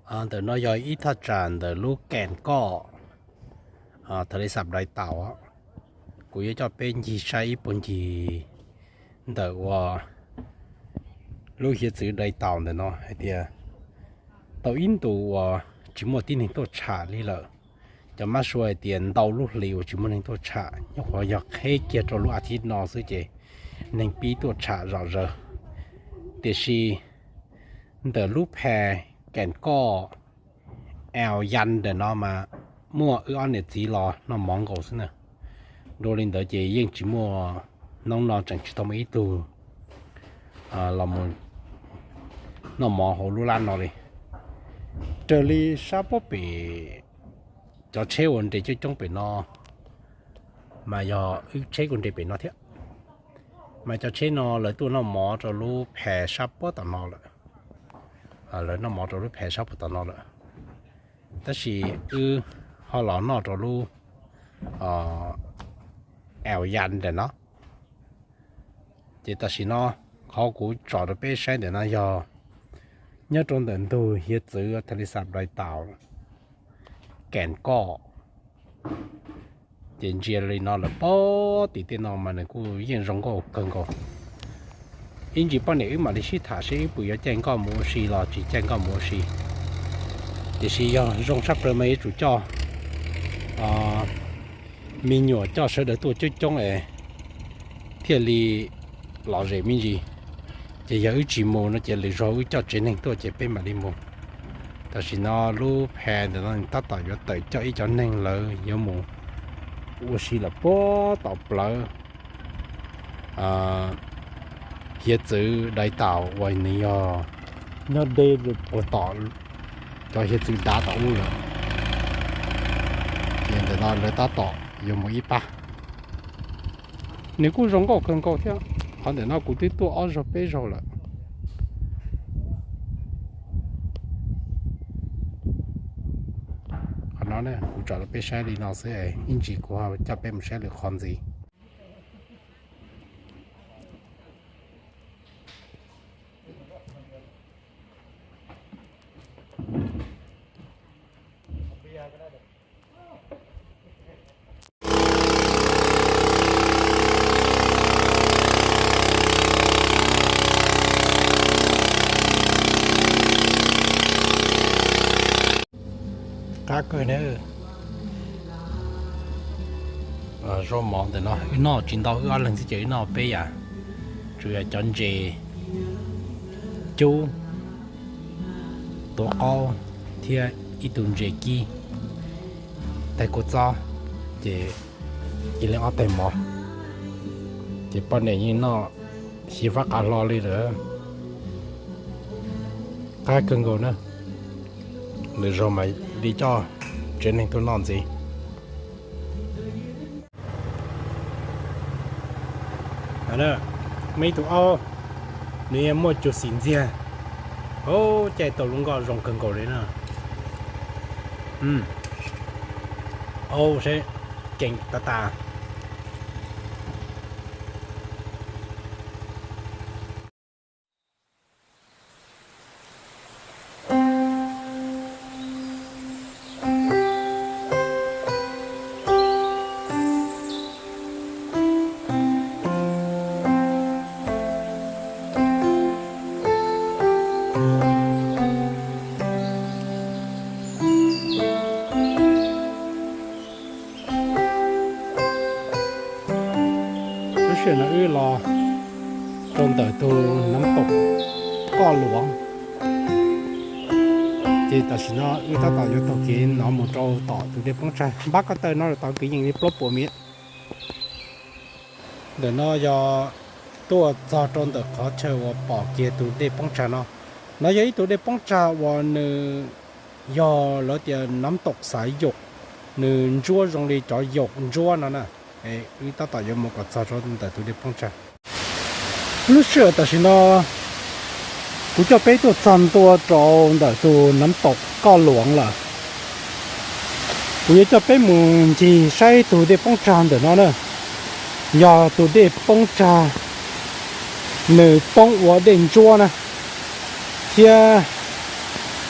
Ntawm no yog ib thaj tsam ntawm lub Kees Koj, Thas Lis Xas Dais Taus. Kuv yuav coj peb ncig saib ib puag ncig ntawm uas lub hiav txwv Dais Taus ntawm no hais tias tau ib ntus uas tsis muaj tib neeg tuaj tsham li lawm. Cov mab suav hais tias ntau lub hlis uas tsis muaj neeg tuaj tsham, nyob qhov yog qheb kiag rau lub a thiv no xwb ces neeg pib tuaj tsham zom zaws. Tiam sis ntawm lub phas Kees Koj, Ao Yas ntawm no mas muaj wb ob niam txiv los noj mov nkaus xwb na. Dua li ntawd ces yeej tsis muaj, hnub no tseem tsis tau muaj ib tug los mus noj mov hauv lub lab no li. Raws li sab pob pem, cov tsheb uas nres coob coob pem no mas yog wb tsheb kuj nres pem no thiab. Mas cov tsheb no lawv tuaj noj mov rau lub phas sab pob tom no lawm. Lawv noj mov rau lub phas sab pob tom no lawm, tab sis wb ho los noj rau lub Ao Yas ntawm no. Ces tam sim no qhov kuv tsom rau peb saib ntawm no yog nyob rau ntawm ntug hiav txwv Thas Lis Xas Dais Taus, Kees Koj. Ces ntsia li no lawm pob tim tej no mas nws kuj yeej zoo nkauj kawg nkaus. Ib ntsis poj niam wb mam li sib tham seb wb puas yuav caij nkoj mus ua si los tsis caij nkoj mus ua si. Tiam sis yog zoo tshaj plaws mas yuav tsum coj me nyuam, coj sawv daws tuaj coob coob es thiaj li lom zem me ntsis. Ces yog wb tsis mus no ces lwm zaug wb coj tsev neeg tuaj ces peb mam li mus. Tam sim no lub phas ntawm no tab tom yuav tawm coj ib cov neeg lawv yuav mus ua si lawm puag tom plawv hiav txwv Dais Taus uas nws yog nyob deb puag tom cov hiav txwv dav tom ub lawm. Ces ntawm no lawv tab tom yuav mus ib pab. Nws kuj zoo nkauj kawg nkaus thiab. Qhov ntawm no kuv twb tuaj ob zaug peb zaug lawm. Qhov no kuv tsom rau peb saib li no xwb, ib ntsis kuv ho coj peb mus saib lwm qhov ntxiv. Qab kawg na. Zaub mov ntawm no wb noj tsis ntau, wb ob leeg xwb ces wb noj peb yam, tsuas yog cov ntses, cub, tuav qaub thiab ib tug ntses kib, tais kua txob, ces ib leeg ob tais mov. Ces poj niam yeej noj xyiv fab qab hlo li lawm. Qab kawg nkaus na. Lwm zaug mam li coj tsev neeg tuaj noj ntxiv. Muaj ib tug aub, nws yeej muaj cug xim ntxiag. Ub, caij tau lub nkoj zoo kawg nkaus li na. Aub seb, keej tas tas. Lub sij hawm no wb los rau ntawm tus Nam Toom Koj Luam, ces tam sim no wb tab tom yuav taug kev no mus rau tom tus dej poob tsag. Npab ko taw no rau tom kev yeej li plaub puas mev. Ntawm no yog tuaj txog rau ntawm qhov chaw uas pom kiag tus dej poob tsag no. No yog ib tug dej poob tsag uas nws yog lawv tias Nam Toom Xav Yaum, nws ntsuab zoo li cov yaum ntsuab no na. Wb tab tom yuav mus kom txog rau ntawm tus dej poob tsag. Lub sij hawm tam sim no kuv coj peb tuaj txog ntua rau ntawm tus Nam Toom Koj Luam lawm. Kuv yuav coj peb mus ncig saib tus dej poob tsag ntawm no na. Yog tus dej poob tsag, nws poob ua dej ntsuab na, thiab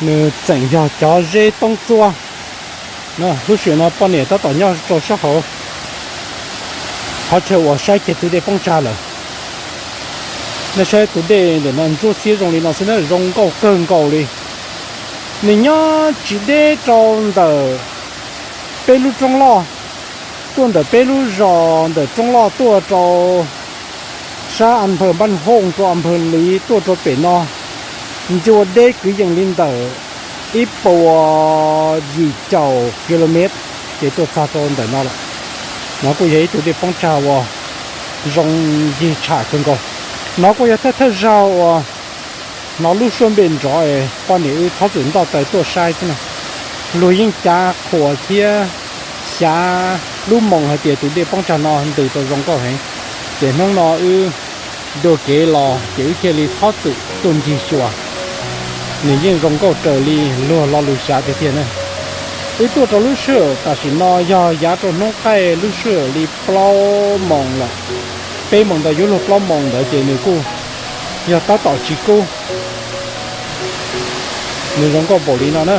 Nws tseem yog cov zeb toob txuab. Lub sij hawm no poj niam tab tom nyob rau sab hauv qhov chaw uas saib kiag tus dej poob tsag lawm. Nej saib tus dej ntawm no ntsuab xiab zoo li no xwb na, zoo nkauj kawg nkaus li. Nws nyob tsis deb rau ntawm peb lub roob loj, tuaj ntawm peb lub zos ntawm roob loj tuaj rau sab a nphaws Npaj Hooj rau a nphaws Liv tuaj rau pem no, ncua deb kwv yees li ntawm ib puas yim caum kilomev ces tuaj txog rau ntawm no lawm. No kuj yog ib tug dej poob tsag uas zoo ncig tsham kawg nkaus. No kuj yog thawj thawj zaug uas hnov lub suab npe nrov es poj niam wb txhob txwm nto taw tuaj saib xwb na. Luag yeej cav qhuas thiab xyav lub moos hais tias tus dej poob tsag no ntws tau zoo nkauj heev, ces hnub no wb dua kev los ces wb thiaj li txhob txwm tuaj ncig xyuas. Nws yeej zoo nkauj raws li luag lo lus xyav tiag tiag na. Wb tuaj rau lub sij hawm tam sim no yog yav rau hnub qaij lub sij hawm li plaub moos lawm, peb moos ntawd yuav luag plaub moos ntawd ces nws kuj yog tab tom tsis kub. Nws zoo nkauj npaum li no na.